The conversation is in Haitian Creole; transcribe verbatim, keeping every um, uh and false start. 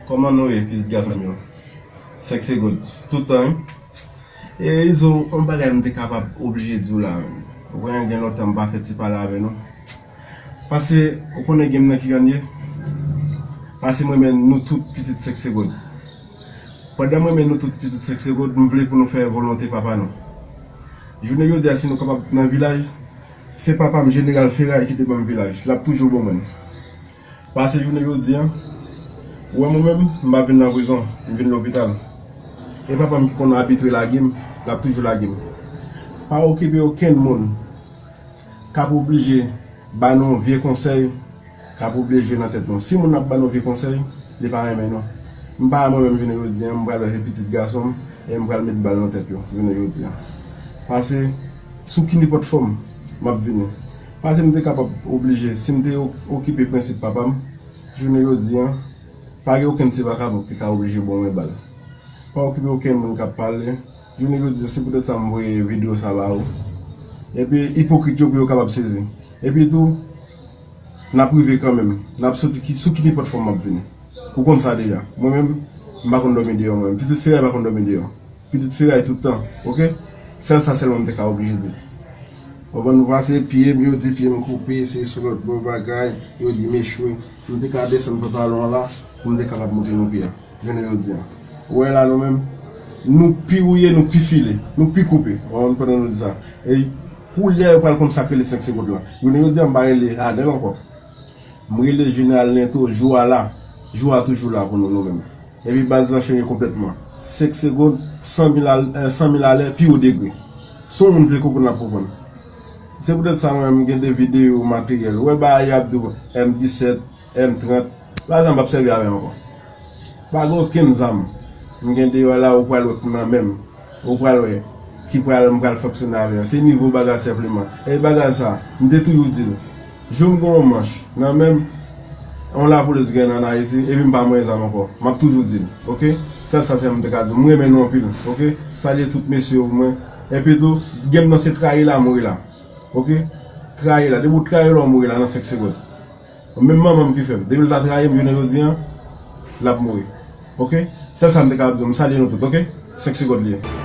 Kòman nou ye, pitit gason m yo? Senk segonn. Tout tan, wi. E Izo, yon bagay m te kapab oblije di w la, menm. Ou konnen gen lontan m pa fè ti pale avè nou. Pase, ou konnen gen m nan ki jan l ye? Pase m renmen nou tout pitit senk segonn. Pandan m renmen nou tout pitit senk segonn, m vle pou nou fè volonte papa nou. Jounen jodi a, si nou kapab nan vilaj, se papa m, Jeneral Feray, ki te ban m vilaj. L ap toujou ban mwen l. Pase jounen jodi a, ou wè mwen menm, m pa vin nan prizon, m vin lopital. E papa m ki konn abitye lage m, l ap toujou lage m. Pa okipe okenn moun k ap oblije ba nou vye konsèy, k ap oblije nan tèt nou. Si moun ap ba nou vye konsèy, li pa renmen nou. M pa mwen menm jounen jodi a, m pral wè se pitit gason m, e m pral met bal nan tèt yo jounen jodi a. Pase, sou ki nenpòt fòm, m ap vini. Pase m te kapab oblije, si m te o- okipe prensip papa m, jounen jodi a, pa gen okenn ti vakabon ki te ka oblije ban mwen bal. Pa okipe okenn moun k ap pale. Jounen jodi a, se poutèt sa m voye videyo sa ba ou. Epi, ipokrit yo pou yo kapab sezi. Epi tou, n ap rive kanmenm. N ap soti ki, sou ki nenpòt fòm m ap vini. Ou konn sa deja. Mwen menm, m pa konn dòmi deyò mwen menm. Pitit Feray pa konn dòmi deyò. Pitit Feray tout tan, oke? Sèl sa sèlman m te ka oblije di. Konprann nou pase pye m, yo di pye m koupe, se sou lòt bò bagay, yo di m echwe. M te ka desann pantalon an la, pou m te kapab montre nou pye a. Jounen jodi a. Ou wè la nou menm, nou pi wouye, nou pi file, nou pi koupe. Ou konprann pandan nou di sa. E koulye a yo pral konn sa k rele senk segonn lan. Jounen jodi a m pa rele Adèl ankò. M rele Jeneral Lento, jou a la. Jou a toujou la pou nou, nou menm. Epi baz lan chanje konplètman. Senk segonn, san mil al- eh, san mil alè, pi wo degre. Si yon moun vle konprann, l ap konprann. Se poutèt sa mwen menm m gen de videyo materyèl. Ou wè bagay yo ap di w M disèt, M trant. Bagay sa m p ap sèvi avè l ankò. Pa gen okenn zam m gen deyò la, ou pral wè k nan men m. Ou pral wè ki pral, m pral fonksyone avè yo. Se nivo bagay senpleman. E bagay sa, m te toujou di l. Jou m gen yon manch nan men m, yon lapolis gen an Ayiti, epi m pa manyen zam ankò. M ap toujou di l, oke? Sèl sa sèlman m te ka di w. M renmen nou anpil, oke? Salye tout mesye yo pou mwen. Epi tou, gen m nan se trayi la, mouri la. Oke? Trayi la. Depi w trayi la, w mouri la nan senk segonn. Menm manman m ki fè m. Depi l ta trayi m, jounen jodi a, l ap mouri. Oke? Sèl sa m te ka ap di w. M salye nou tout, oke? Senk segonn li ye.